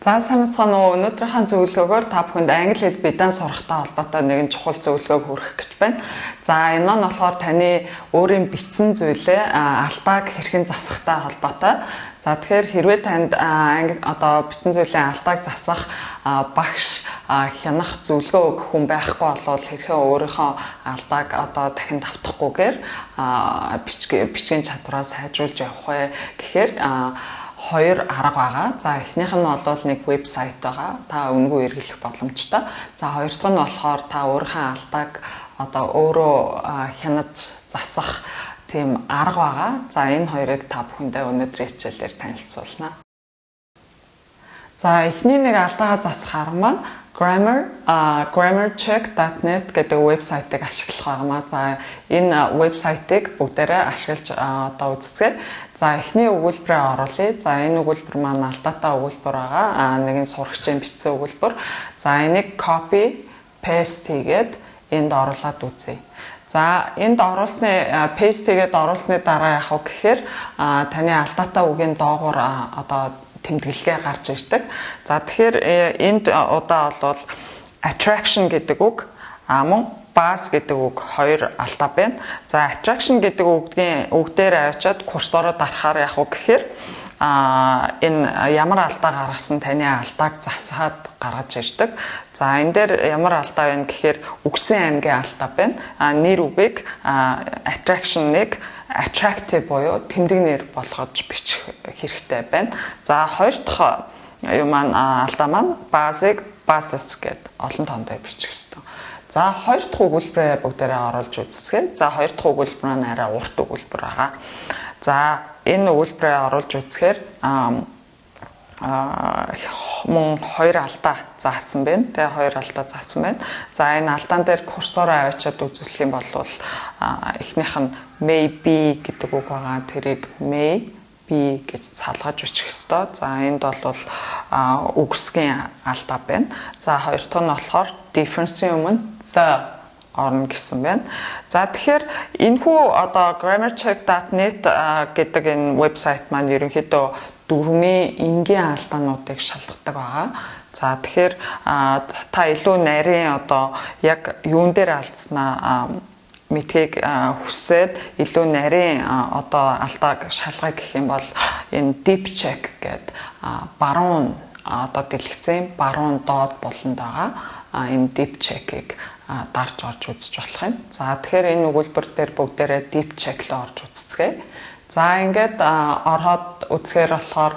За, сайн байцгаана уу? Өнөөдрийнхөө зөвлөгөөгөөр та бүхэнд англи хэл бидан сурахтай холбоотой нэгэн чухал зөвлөгөөг хүргэх гэж байна. За, энэ маань болохоор таны өөрийн бичсэн зүйлээ алдааг хэрхэн засахтай холбоотой. За, тэгэхээр хэрвээ танд англи одоо бичсэн зүйлийн алдааг засах багш, хянах, зөвлөгөө өгөх хүн байхгүй болвол хэрхэн өөрийнхөө алдааг одоо дахин давтахгүйгээр бичгийн чадвараа сайжруулж явах вэ гэхээр хоёр арга байгаа. За, эхнийх нь бол нэг вебсайт байгаа. Та үнэгүй эргэлэх боломжтой. За, хоёр дахь нь болохоор та өөрийнхөө алдааг одоо өөрөө хянаж засах тийм арга байгаа. За, энэ хоёрыг та бүхэндээ өнөөдрийн хичээлээр танилцуулна. За, эхний нэг алдаагаа засах арга маань grammarcheck.net гэдэг вебсайтыг ашиглах байнамаа. За, энэ вебсайтыг бүгдээрээ ашиглаж одоо үзцгээе. За, эхний өгүүлбэрээ оруулъя. За, энэ өгүүлбэр маань алдаатай өгүүлбэр байгаа. Нэгэн сурагчийн бичсэн өгүүлбэр. За, энийг copy paste хийгээд энд оруулаад үзье. За, энд оруулсны, paste хийгээд оруулсны дараа яах вэ гэхээр таны алдаатай үгийн доогуур одоо тэмдэглэгээ гарч ирдэг. За, тэгэхээр энд удаа бол attraction гэдэг үг мөн bus гэдэг үг, хоёр алдаа байна. За, attraction гэдэг үгдгийн үг дээр авчиад курсороо дарахаар яах вэ гэхээр энэ ямар алдаа гаргасан, таны алдааг засаад гаргаж ирдэг. За, энэ дээр ямар алдаа байна гэхээр үгсийн аймгийн алдаа байна. Нэр үгийг, attraction-ыг attractive буюу тэмдэг нэр болгож бичих хэрэгтэй байна. За, хоёр дахь юм маань, алдаа маань bus-ыг buses гэд олон тоондоо бичих хэрэгтэй. За, хоёр дахь өгүүлбэрээ бүгдээрээ оруулж үзцгээе. За, хоёр дахь өгүүлбэр маань арай урт өгүүлбэр байгаа. За, энэ өгүүлбэрээ оруулж үзэхээр мөн хоёр алдаа заасан байна. Тэгээ хоёр алдаа заасан байна. За, энэ алдаан дээр курсороо аваачаад үзүүлэх юм бол эхнийх нь may be гэдэг үг байгаа. Тэрийг may be гэж салгаж бичих ёстой. За, энд бол үгсгийн алдаа байна. За, хоёр дахь нь болохоор difference-ийн өмнө the орно гэсэн байна. За, тэгэхээр энэхүү одоо grammarcheck.net гэдэг энэ вебсайт маань ерөнхийдөө дүрмийн энгийн алдаануудыг шалгадаг байгаа. За, тэгэхээр та илүү нарийн одоо яг юун дээр алдснаа мэдэхийг хүсээд илүү нарийн одоо алдааг шалгая гэх юм бол энэ deep check гэдэг баруун одоо дэлгэцийн баруун доод буланд байгаа энэ deep check-ийг дарж орж үзэж болох юм. За, тэгэхээр энэ өгүүлбэр дээр бүгдээрээ deep check руу орж үзцгээе. За, ингээд ороход үзэхээр болохоор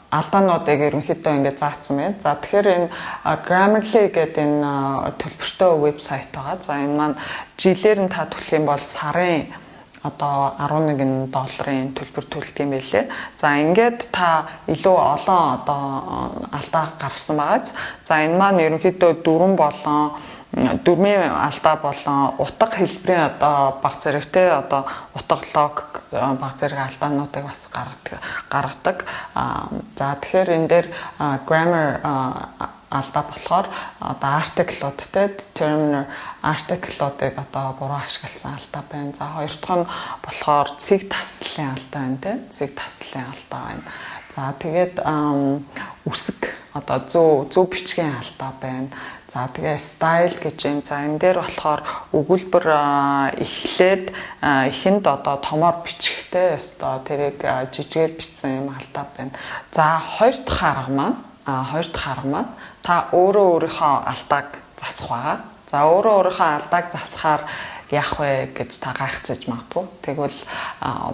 алдаануудыг ерөнхийдөө ингээд заасан байна. За, тэгэхээр энэ Grammarly гэдэг энэ төлбөртэй вебсайт байгаа. За, энэ маань жилээр нь та төлөх юм бол сарын одоо 11 долларын төлбөр төлдөг юм байлээ. За, ингээд та илүү олон одоо алдаа гаргасан байгаа. За, энэ маань ерөнхийдөө дүрэм болон дүрмийн алдаа болон утга хэлбэрийн одоо баг зэрэгтэй одоо утга, логик баг зэрэг алдаануудыг бас гаргадаг. За, тэгэхээр энэ дээр grammar алдаа болохоор одоо article-уудтай, determiner article-уудыг одоо буруу ашигласан алдаа байна. За, хоёр дахь нь болохоор цэг таслалын алдаа байна те. Цэг таслалын алдаа байна. За, тэгээд үсэг одоо зөв зөв бичгийн алдаа байна. За, тэгээ style гэж юм. За, энэ дээр болохоор өгүүлбэр эхлээд эхэнд одоо томоор бичихтэй ёстой. Тэрийг жижигээр бичсэн юм алдаа байна. За, хоёр дахь арга маань та өөрөө өөрийнхөө алдааг засах байгаа. За, өөрөө өөрийнхөө алдааг засахаар яах вэ гэж та гайхчихж магадгүй. Тэгвэл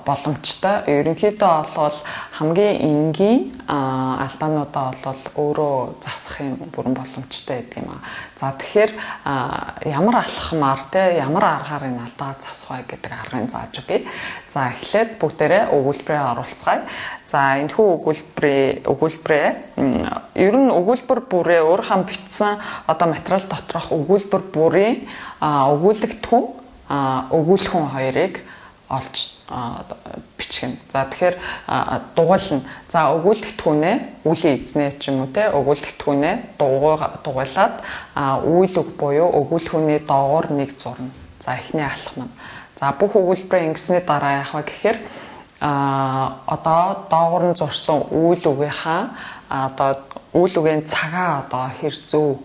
боломжтой. Ерөнхийдөө бол хамгийн энгийн алдаануудаа бол өөрөө засах юм бүрэн боломжтой гэдэг юм аа. За, тэгэхээр ямар алхмаар те, ямар аргаар энэ алдаа засах вэ гэдэг аргыг зааж өгье. За, эхлээд бүгдээрээ өгүүлбэрээ оруулцгаая. За, энэхүү өгүүлбэрээ ер нь өгүүлбэр бүрээ өөрийнхөө бичсэн одоо материал доторх өгүүлбэр бүрийн өгүүлэгдэхүүн, өгүүлэхүүн хоёрыг олж бичих юм. За, тэгэхээр дугуйлна. За, өгүүлэгдэхүүнээ үйлийн эзнээ ч юм уу те, өгүүлэгдэхүүнээ дугуйлаад үйл үг буюу өгүүлэхүүний доогуур нэг зурна. За, эхний алхам нь. За, бүх өгүүлбэрээ ингэсний дараа яах вэ гэхээр одоо доогуур нь зурсан үйл үгийнхаа одоо үйл үгийн цагаа одоо хэр зөв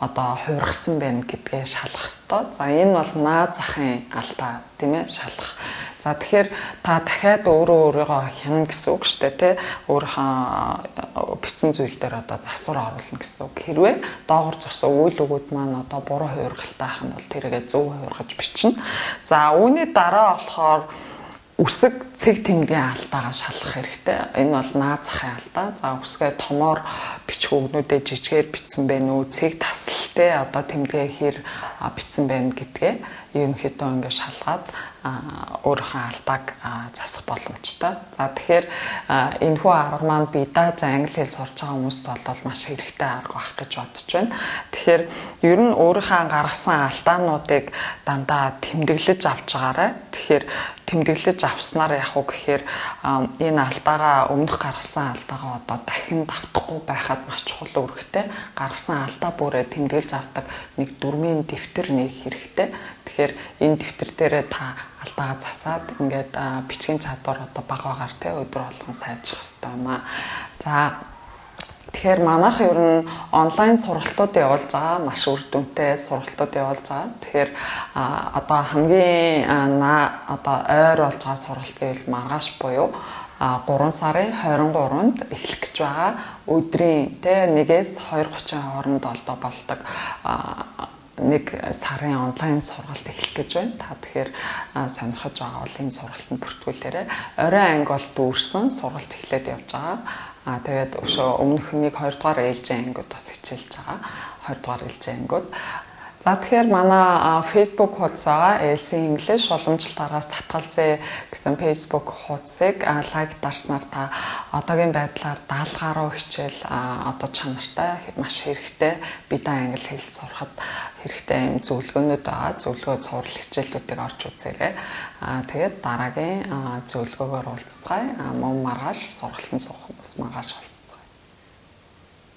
одоо хувиргасан байна гэдгээ шалгах ёстой. За, энэ бол наад захын алдаа, тийм ээ, шалгах. За, тэгэхээр та дахиад өөрөө өөрийгөө хянана гэсэн үг шүү дээ, тий. Өөрийнхөө бичсэн зүйл дээр одоо засвар оруулна гэсэн үг. Хэрвээ доогуур зурсан үйл үгүүд маань одоо буруу хувиргалтай байх юм бол тэрийгээ зөв хувиргаж бичнэ. За, үүний дараа болохоор үсэг цэг тэмдгийн алдаагаа шалгах хэрэгтэй. Энэ бол наад захын алдаа. За, үсгээ томоор бичих үгнүүдээ жижигээр бичсэн байна уу? Цэг таслалтай одоо тэмдгээ хэр бичсэн байна гэдгээ ерөнхийдөө ингээд шалгаад өөрийнхөө алдааг засах боломжтой. За, тэгэхээр энэхүү арга маань бие дааж англи хэл сурж байгаа хүмүүст бол маш хэрэгтэй арга байх гэж бодож байна. Тэгэхээр ер нь өөрийнхөө гаргасан алдаануудыг дандаа тэмдэглэж авч байгаарай. Тэгэхээр тэмдэглэж авснаар яг уу гэхээр энэ алдаагаа, өмнөх гаргасан алдаагаа одоо дахин давтахгүй байхад маш чухал үүрэгтэй. Гаргасан алдаа бүрээ тэмдэглэж авдаг нэг дүрмийн дэвтэр нэг хэрэгтэй. Тэгэхээр энэ дэвтэр дээрээ та алдаагаа засаад ингээд бичгийн чадвар одоо бага багаар, те, өдөр болгон сайжрах хэрэгтэй юм аа. За, тэгэхээр манайх ер нь онлайн сургалтууд явуулж байгаа. Маш үр дүнтэй сургалтууд явуулж байгаа. Тэгэхээр одоо хамгийн одоо ойр болж байгаа сургалт гэвэл маргааш буюу 3 сарын 23-нд эхлэх гэж байгаа. Өдрийн, те, 1-ээс 2:30 хооронд одоо болдог нэг сарын онлайн сургалт эхлэх гэж байна. Та тэгэхээр сонирхож байгаа бол энэ сургалтанд бүртгүүлээрэй. Оройн анги бол дүүрсэн, сургалт эхлээд явж байгаа. Тэгээд өшөө өмнөх нэг 2 дугаар ээлжийн ангиуд бас хичээлж байгаа. 2 дугаар ээлжийн ангиуд. За, тэгэхээр манай Facebook хуудас байгаа. LC English уламжлалт аргаас татгал зээ гэсэн Facebook хуудсыг лайк дарснаар та одоогийн байдлаар 70 гаруй хичээл, одоо чанартай, маш хэрэгтэй, бидэн англи хэл сурахад хэрэгтэй юм зөвлөгөөнүүд байгаа. Зөвлөгөө цуврал хичээлүүдийг орж үзээрэй. Тэгээд дараагийн зөвлөгөөгөөр уулзацгаая. Мөн маргааш сургалтанд суух хүмүүс маргааш уулзацгаая.